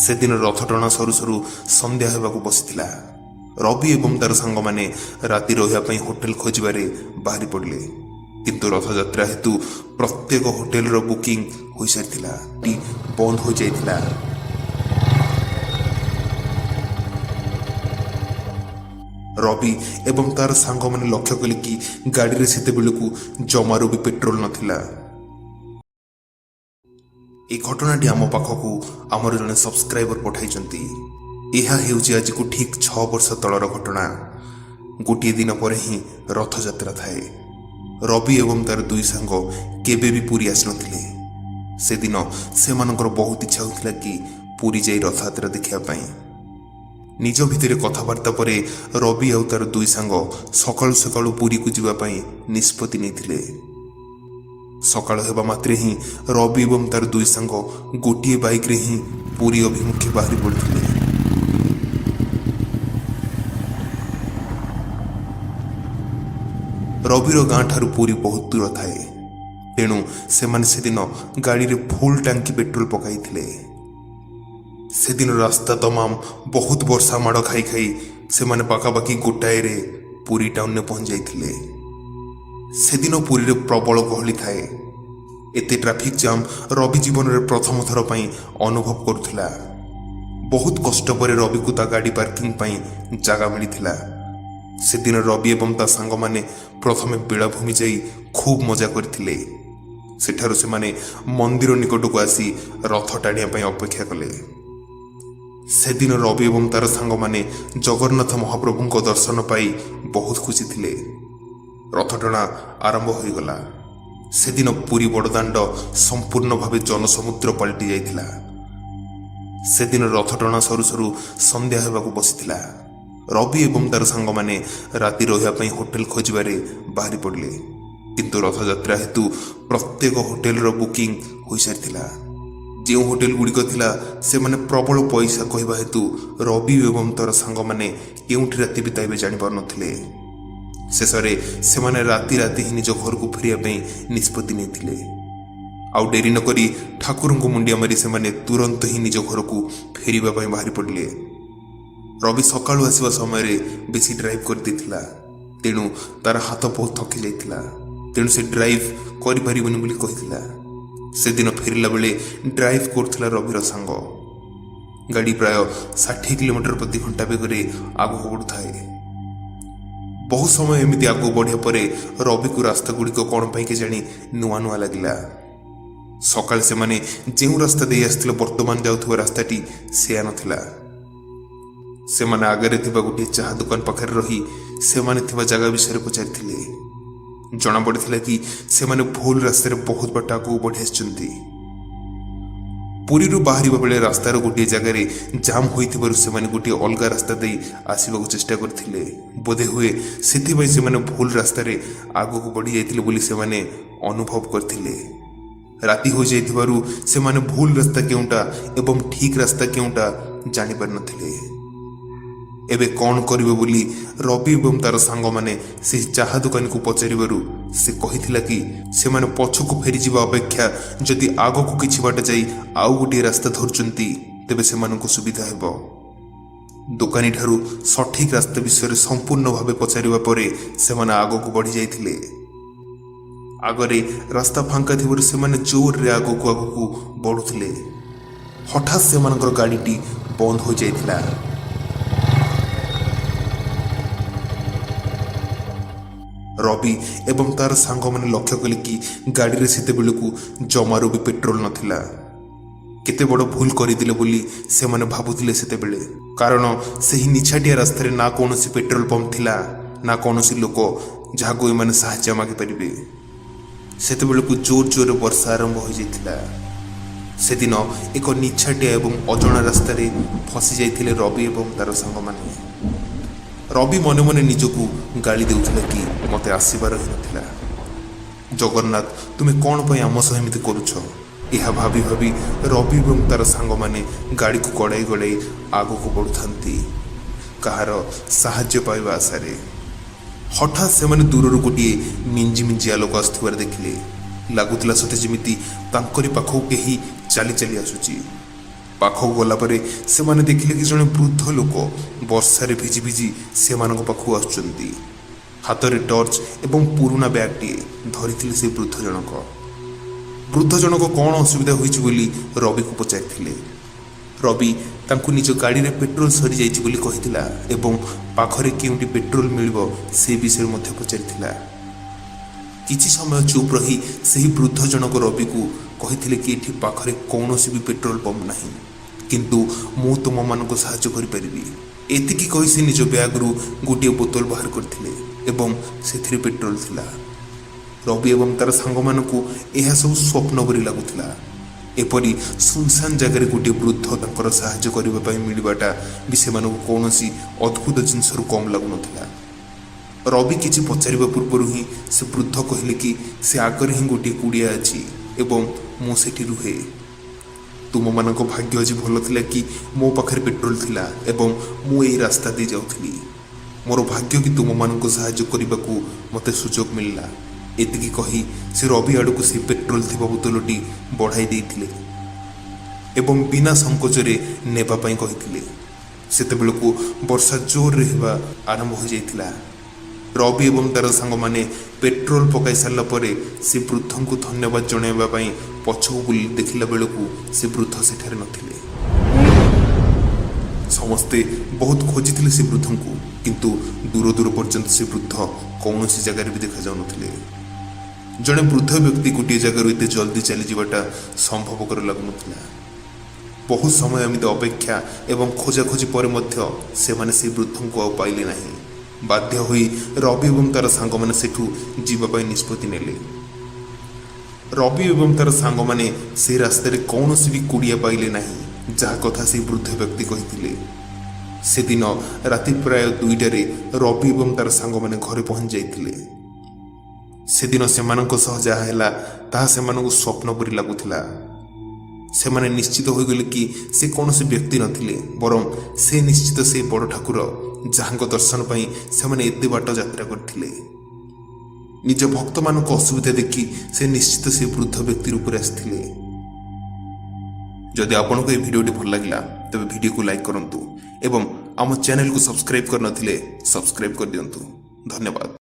ସେଦିନ ରଥ ଟଣା ସରୁ ସରୁ ସନ୍ଧ୍ୟା ହେବାକୁ ବସିଥିଲା। ରବି ଏବଂ ତାର ସାଙ୍ଗମାନେ ରାତି ରହିବା ପାଇଁ ହୋଟେଲ ଖୋଜିବାରେ ବାହାରି ପଡ଼ିଲେ। କିନ୍ତୁ ରଥଯାତ୍ରା ହେତୁ ପ୍ରତ୍ୟେକ ହୋଟେଲର ବୁକିଂ ହୋଇସାରିଥିଲା, ଟି ବନ୍ଦ ହୋଇଯାଇଥିଲା। ରବି ଏବଂ ତାର ସାଙ୍ଗମାନେ ଲକ୍ଷ୍ୟ କଲେ କି ଗାଡ଼ିରେ ସେତେବେଳକୁ ଜମାରୁ ବି ପେଟ୍ରୋଲ ନଥିଲା। এই ଘଟଣାଟି ଆମ ପାଖକୁ ଆମର ଜଣେ ସବସ୍କ୍ରାଇବର ପଠାଇଛନ୍ତି। ଏହା ହେଉଛି ଆଜିକୁ ଠିକ୍ 6 ବର୍ଷ ତଳର ଘଟଣା। ଗୋଟିଏ ଦିନ ପରେ ହିଁ ରଥଯାତ୍ରା ଥାଏ। ରବି ଏବଂ ତାର ଦୁଇ ସାଙ୍ଗ କେବେ ବି ପୁରୀ ଆସିନଥିଲେ। ସେଦିନ ସେମାନଙ୍କର ବହୁତ ଇଚ୍ଛା ହେଉଥିଲା କି ପୁରୀ ଯାଇ ରଥଯାତ୍ରା ଦେଖିବା ପାଇଁ। ନିଜ ଭିତରେ କଥାବାର୍ତ୍ତା ପରେ ରବି ଆଉ ତାର ଦୁଇ ସାଙ୍ଗ ସକାଳୁ ସକାଳୁ ପୁରୀକୁ ଯିବା ପାଇଁ ନିଷ୍ପତ୍ତି ନେଇଥିଲେ। ସକାଳ ହେବା ମାତ୍ରେ ହିଁ ରବି ଏବଂ ତାର ଦୁଇ ସାଙ୍ଗ ଗୋଟିଏ ବାଇକ୍ରେ ହିଁ ପୁରୀ ଅଭିମୁଖେ ବାହାରି ପଡ଼ିଥିଲେ। ରବିର ଗାଁ ଠାରୁ ପୁରୀ ବହୁତ ଦୂର ଥାଏ, ତେଣୁ ସେମାନେ ସେଦିନ ଗାଡ଼ିରେ ଫୁଲ୍ ଟାଙ୍କି ପେଟ୍ରୋଲ ପକାଇଥିଲେ। ସେଦିନ ରାସ୍ତା ତମାମ ବହୁତ ବର୍ଷା ମାଡ଼ ଖାଇ ଖାଇ ସେମାନେ ପାଖାପାଖି 1ଟାରେ ପୁରୀ ଟାଉନରେ ପହଞ୍ଚି ଯାଇଥିଲେ। ସେଦିନ ପୁରୀରେ ପ୍ରବଳ ଗହଳି ଥାଏ। ଏତେ ଟ୍ରାଫିକ୍ ଜାମ୍ ରବି ଜୀବନରେ ପ୍ରଥମ ଥର ପାଇଁ ଅନୁଭବ କରୁଥିଲା। ବହୁତ କଷ୍ଟ ପରେ ରବିକୁ ତା ଗାଡ଼ି ପାର୍କିଂ ପାଇଁ ଜାଗା ମିଳିଥିଲା। ସେଦିନ ରବି ଏବଂ ତା ସାଙ୍ଗମାନେ ପ୍ରଥମେ ବେଳାଭୂମି ଯାଇ ଖୁବ୍ ମଜା କରିଥିଲେ। ସେଠାରୁ ସେମାନେ ମନ୍ଦିର ନିକଟକୁ ଆସି ରଥ ଟାଣିବା ପାଇଁ ଅପେକ୍ଷା କଲେ। ସେଦିନ ରବି ଏବଂ ତାର ସାଙ୍ଗମାନେ ଜଗନ୍ନାଥ ମହାପ୍ରଭୁଙ୍କ ଦର୍ଶନ ପାଇ ବହୁତ ଖୁସି ଥିଲେ। ରଥଟଣା ଆରମ୍ଭ ହୋଇଗଲା। ସେଦିନ ପୁରୀ ବଡ଼ଦାଣ୍ଡ ସମ୍ପୂର୍ଣ୍ଣ ଭାବେ ଜନସମୁଦ୍ର ପାଲଟି ଯାଇଥିଲା। ସେଦିନ ରଥଟଣା ସରୁ ସରୁ ସନ୍ଧ୍ୟା ହେବାକୁ ବସିଥିଲା। ରବି ଏବଂ ତାର ସାଙ୍ଗମାନେ ରାତି ରହିବା ପାଇଁ ହୋଟେଲ ଖୋଜିବାରେ ବାହାରି ପଡ଼ିଲେ। କିନ୍ତୁ ରଥଯାତ୍ରା ହେତୁ ପ୍ରତ୍ୟେକ ହୋଟେଲର ବୁକିଂ ହୋଇସାରିଥିଲା। ଯେଉଁ ହୋଟେଲ ଗୁଡ଼ିକ ଥିଲା, ସେମାନେ ପ୍ରବଳ ପଇସା କହିବା ହେତୁ ରବି ଏବଂ ତାର ସାଙ୍ଗମାନେ କେଉଁଠି ରାତି ବିତାଇବେ ଜାଣିପାରୁନଥିଲେ। ଶେଷରେ ସେମାନେ ରାତି ରାତି ହିଁ ନିଜ ଘରକୁ ଫେରିବା ପାଇଁ ନିଷ୍ପତ୍ତି ନେଇଥିଲେ। ଆଉ ଡେରି ନକରି ଠାକୁରଙ୍କୁ ମୁଣ୍ଡିଆ ମାରି ସେମାନେ ତୁରନ୍ତ ହିଁ ନିଜ ଘରକୁ ଫେରିବା ପାଇଁ ବାହାରି ପଡ଼ିଲେ। ରବି ସକାଳୁ ଆସିବା ସମୟରେ ବେଶୀ ଡ୍ରାଇଭ୍ କରିଦେଇଥିଲା, ତେଣୁ ତାର ହାତ ବହୁତ ଥକି ଯାଇଥିଲା। ତେଣୁ ସେ ଡ୍ରାଇଭ୍ କରିପାରିବନି ବୋଲି କହିଥିଲା। ସେଦିନ ଫେରିଲା ବେଳେ ଡ୍ରାଇଭ୍ କରୁଥିଲା ରବିର ସାଙ୍ଗ। ଗାଡ଼ି ପ୍ରାୟ 60 କିଲୋମିଟର ପ୍ରତି ଘଣ୍ଟା ବେଗରେ ଆଗକୁ ବଢ଼ୁଥାଏ। ବହୁ ସମୟ ଏମିତି ଆଗକୁ ବଢ଼ିବା ପରେ ରବିକୁ ରାସ୍ତାଗୁଡ଼ିକ କ'ଣ ପାଇଁ କେଜାଣି ନୂଆ ନୂଆ ଲାଗିଲା। ସକାଳେ ସେମାନେ ଯେଉଁ ରାସ୍ତା ଦେଇ ଆସିଥିଲେ, ବର୍ତ୍ତମାନ ଯାଉଥିବା ରାସ୍ତାଟି ସେୟା ନଥିଲା। ସେମାନେ ଆଗରେ ଥିବା ଗୋଟିଏ ଚାହା ଦୋକାନ ପାଖରେ ରହି ସେମାନେ ଥିବା ଜାଗା ବିଷୟରେ ପଚାରିଥିଲେ। ଜଣାପଡ଼ିଥିଲା କି ସେମାନେ ଭୁଲ ରାସ୍ତାରେ ବହୁତ ବାଟ ଆଗକୁ ବଢ଼ି ଆସିଛନ୍ତି। ପୁରୀରୁ ବାହାରିବା ବେଳେ ରାସ୍ତାର ଗୋଟିଏ ଜାଗାରେ ଜାମ୍ ହୋଇଥିବାରୁ ସେମାନେ ଗୋଟିଏ ଅଲଗା ରାସ୍ତା ଦେଇ ଆସିବାକୁ ଚେଷ୍ଟା କରିଥିଲେ। ବୋଧେ ହୁଏ ସେଥିପାଇଁ ସେମାନେ ଭୁଲ ରାସ୍ତାରେ ଆଗକୁ ବଢ଼ି ଯାଇଥିଲେ ବୋଲି ସେମାନେ ଅନୁଭବ କରିଥିଲେ। ରାତି ହୋଇଯାଇଥିବାରୁ ସେମାନେ ଭୁଲ ରାସ୍ତା କେଉଁଟା ଏବଂ ଠିକ୍ ରାସ୍ତା କେଉଁଟା ଜାଣିପାରିନଥିଲେ। ଏବେ କ'ଣ କରିବେ ବୋଲି ରବି ଏବଂ ତାର ସାଙ୍ଗମାନେ ସେହି ଚାହା ଦୋକାନୀକୁ ପଚାରିବାରୁ ସେ କହିଥିଲା କି ସେମାନେ ପଛକୁ ଫେରିଯିବା ଅପେକ୍ଷା ଯଦି ଆଗକୁ କିଛି ବାଟ ଯାଇ ଆଉ ଗୋଟିଏ ରାସ୍ତା ଧରୁଛନ୍ତି, ତେବେ ସେମାନଙ୍କୁ ସୁବିଧା ହେବ। ଦୋକାନୀଠାରୁ ସଠିକ୍ ରାସ୍ତା ବିଷୟରେ ସମ୍ପୂର୍ଣ୍ଣ ଭାବେ ପଚାରିବା ପରେ ସେମାନେ ଆଗକୁ ବଢ଼ି ଯାଇଥିଲେ। ଆଗରେ ରାସ୍ତା ଫାଙ୍କା ଥିବାରୁ ସେମାନେ ଜୋରରେ ଆଗକୁ ଆଗକୁ ବଢ଼ୁଥିଲେ। ହଠାତ୍ ସେମାନଙ୍କର ଗାଡ଼ିଟି ବନ୍ଦ ହୋଇଯାଇଥିଲା। ରବି ଏବଂ ତାର ସାଙ୍ଗମାନେ ଲକ୍ଷ୍ୟ କଲେ କି ଗାଡ଼ିରେ ସେତେବେଳକୁ ଜମାରୁ ବି ପେଟ୍ରୋଲ ନଥିଲା। କେତେ ବଡ଼ ଭୁଲ କରିଦେଲେ ବୋଲି ସେମାନେ ଭାବୁଥିଲେ ସେତେବେଳେ, କାରଣ ସେହି ନିଛାଟିଆ ରାସ୍ତାରେ ନା କୌଣସି ପେଟ୍ରୋଲ ପମ୍ପ ଥିଲା, ନା କୌଣସି ଲୋକ ଯାହାକୁ ଏମାନେ ସାହାଯ୍ୟ ମାଗିପାରିବେ। ସେତେବେଳକୁ ଜୋର ଜୋରରେ ବର୍ଷା ଆରମ୍ଭ ହୋଇଯାଇଥିଲା। ସେଦିନ ଏକ ନିଛାଟିଆ ଏବଂ ଅଜଣା ରାସ୍ତାରେ ଫସି ଯାଇଥିଲେ ରବି ଏବଂ ତାର ସାଙ୍ଗମାନେ। ରବି ମନେ ମନେ ନିଜକୁ ଗାଳି ଦେଉଥିଲା କି ମୋତେ ଆସିବାର ହିଁ ନଥିଲା। ଜଗନ୍ନାଥ, ତୁମେ କ'ଣ ପାଇଁ ଆମ ସହ ଏମିତି କରୁଛ? ଏହା ଭାବି ଭାବି ରବି ଏବଂ ତାର ସାଙ୍ଗମାନେ ଗାଡ଼ିକୁ ଗଡ଼ାଇ ଗଡ଼ାଇ ଆଗକୁ ବଢ଼ୁଥାନ୍ତି କାହାର ସାହାଯ୍ୟ ପାଇବା ଆଶାରେ। ହଠାତ୍ ସେମାନେ ଦୂରରୁ ଗୋଟିଏ ମିଞ୍ଜି ମିଞ୍ଜି ଆଲୋକ ଆସୁଥିବାର ଦେଖିଲେ। ଲାଗୁଥିଲା ସତେ ଯେମିତି ତାଙ୍କରି ପାଖକୁ କେହି ଚାଲି ଚାଲି ଆସୁଛି। ପାଖକୁ ଗଲା ପରେ ସେମାନେ ଦେଖିଲେ କି ଜଣେ ବୃଦ୍ଧ ଲୋକ ବର୍ଷାରେ ଭିଜି ଭିଜି ସେମାନଙ୍କ ପାଖକୁ ଆସୁଛନ୍ତି। ହାତରେ ଟର୍ଚ୍ଚ ଏବଂ ପୁରୁଣା ବ୍ୟାଗ୍ଟିଏ ଧରିଥିଲେ ସେ ବୃଦ୍ଧ ଜଣକ। ବୃଦ୍ଧ ଜଣକ କ'ଣ ଅସୁବିଧା ହୋଇଛି ବୋଲି ରବିକୁ ପଚାରିଥିଲେ। ରବି ତାଙ୍କୁ ନିଜ ଗାଡ଼ିରେ ପେଟ୍ରୋଲ ସରିଯାଇଛି ବୋଲି କହିଥିଲା ଏବଂ ପାଖରେ କେଉଁଠି ପେଟ୍ରୋଲ ମିଳିବ ସେ ବିଷୟରେ ମଧ୍ୟ ପଚାରିଥିଲା। କିଛି ସମୟ ଚୁପ୍ ରହି ସେହି ବୃଦ୍ଧ ଜଣକ ରବିକୁ କହିଥିଲେ କି ଏଠି ପାଖରେ କୌଣସି ବି ପେଟ୍ରୋଲ ପମ୍ପ ନାହିଁ, କିନ୍ତୁ ମୁଁ ତୁମମାନଙ୍କୁ ସାହାଯ୍ୟ କରିପାରିବି। ଏତିକି କହି ସେ ନିଜ ବ୍ୟାଗରୁ ଗୋଟିଏ ବୋତଲ ବାହାର କରିଥିଲେ ଏବଂ ସେଥିରେ ପେଟ୍ରୋଲ ଥିଲା। ରବି ଏବଂ ତାର ସାଙ୍ଗମାନଙ୍କୁ ଏହା ସବୁ ସ୍ୱପ୍ନ ପରି ଲାଗୁଥିଲା। ଏପରି ସୁନସାନ ଜାଗାରେ ଗୋଟିଏ ବୃଦ୍ଧ ତାଙ୍କର ସାହାଯ୍ୟ କରିବା ପାଇଁ ମିଳିବାଟା ବି ସେମାନଙ୍କୁ କୌଣସି ଅଦ୍ଭୁତ ଜିନିଷରୁ କମ୍ ଲାଗୁନଥିଲା। ରବି କିଛି ପଚାରିବା ପୂର୍ବରୁ ହିଁ ସେ ବୃଦ୍ଧ କହିଲେ କି ସେ ଆଗରେ ହିଁ ଗୋଟିଏ କୁଡ଼ିଆ ଅଛି ଏବଂ ମୁଁ ସେଠି ରୁହେ। ତୁମମାନଙ୍କ ଭାଗ୍ୟ ଆଜି ଭଲ ଥିଲା କି ମୋ ପାଖରେ ପେଟ୍ରୋଲ ଥିଲା ଏବଂ ମୁଁ ଏଇ ରାସ୍ତା ଦେଇ ଯାଉଥିଲି। ମୋର ଭାଗ୍ୟ କି ତୁମମାନଙ୍କୁ ସାହାଯ୍ୟ କରିବାକୁ ମୋତେ ସୁଯୋଗ ମିଳିଲା। ଏତିକି କହି ସେ ରବି ଆଡ଼କୁ ସେ ପେଟ୍ରୋଲ ଥିବା ବୋତଲଟି ବଢ଼ାଇ ଦେଇଥିଲେ ଏବଂ ବିନା ସଂକୋଚରେ ନେବା ପାଇଁ କହିଥିଲେ। ସେତେବେଳକୁ ବର୍ଷା ଜୋରରେ ହେବା ଆରମ୍ଭ ହୋଇଯାଇଥିଲା। ରବି ଏବଂ ତାର ସାଙ୍ଗମାନେ ପେଟ୍ରୋଲ ପକାଇ ସାରିଲା ପରେ ସେ ବୃଦ୍ଧଙ୍କୁ ଧନ୍ୟବାଦ ଜଣାଇବା ପାଇଁ ପଛକୁ ବୁଲି ଦେଖିଲା ବେଳକୁ ସେ ବୃଦ୍ଧ ସେଠାରେ ନଥିଲେ। ସମସ୍ତେ ବହୁତ ଖୋଜିଥିଲେ ସେ ବୃଦ୍ଧଙ୍କୁ, କିନ୍ତୁ ଦୂର ଦୂର ପର୍ଯ୍ୟନ୍ତ ସେ ବୃଦ୍ଧ କୌଣସି ଜାଗାରେ ବି ଦେଖାଯାଉନଥିଲେ। ଜଣେ ବୃଦ୍ଧ ବ୍ୟକ୍ତି ଗୋଟିଏ ଜାଗାରୁ ଏତେ ଜଲ୍ଦି ଚାଲିଯିବାଟା ସମ୍ଭବକର ଲାଗୁନଥିଲା। ବହୁତ ସମୟ ଏମିତି ଅପେକ୍ଷା ଏବଂ ଖୋଜାଖୋଜି ପରେ ମଧ୍ୟ ସେମାନେ ସେହି ବୃଦ୍ଧଙ୍କୁ ଆଉ ପାଇଲେ ନାହିଁ। ବାଧ୍ୟ ହୋଇ ରବି ଏବଂ ତାର ସାଙ୍ଗମାନେ ସେଠୁ ଯିବା ପାଇଁ ନିଷ୍ପତ୍ତି ନେଲେ। ରବି ଏବଂ ତାର ସାଙ୍ଗମାନେ ସେହି ରାସ୍ତାରେ କୌଣସି ବି କୁଡ଼ିଆ ପାଇଲେ ନାହିଁ, ଯାହା କଥା ସେହି ବୃଦ୍ଧ ବ୍ୟକ୍ତି କହିଥିଲେ। ସେଦିନ ରାତି ପ୍ରାୟ 2ଟାରେ ରବି ଏବଂ ତାର ସାଙ୍ଗମାନେ ଘରେ ପହଞ୍ଚି ଯାଇଥିଲେ। ସେଦିନ ସେମାନଙ୍କ ସହ ଯାହା ହେଲା, ତାହା ସେମାନଙ୍କୁ ସ୍ୱପ୍ନ ପରି ଲାଗୁଥିଲା। ସେମାନେ ନିଶ୍ଚିତ ହୋଇଗଲେ କି ସେ କୌଣସି ବ୍ୟକ୍ତି ନଥିଲେ, ବରଂ ସେ ନିଶ୍ଚିତ ସେ ବଡ଼ ଠାକୁର, ଯାହାଙ୍କ ଦର୍ଶନ ପାଇଁ ସେମାନେ ଏତେ ବାଟ ଯାତ୍ରା କରିଥିଲେ। ନିଜ ଭକ୍ତମାନଙ୍କ ଅସୁବିଧା ଦେଖି ସେ ନିଶ୍ଚିତ ସେ ବୃଦ୍ଧ ବ୍ୟକ୍ତି ରୂପରେ ଆସିଥିଲେ। ଯଦି ଆପଣଙ୍କୁ ଏହି ଭିଡ଼ିଓଟି ଭଲ ଲାଗିଲା, ତେବେ ଭିଡ଼ିଓକୁ ଲାଇକ୍ କରନ୍ତୁ ଏବଂ ଆମ ଚ୍ୟାନେଲକୁ ସବସ୍କ୍ରାଇବ୍ କରିନଥିଲେ ସବସ୍କ୍ରାଇବ୍ କରିଦିଅନ୍ତୁ। ଧନ୍ୟବାଦ।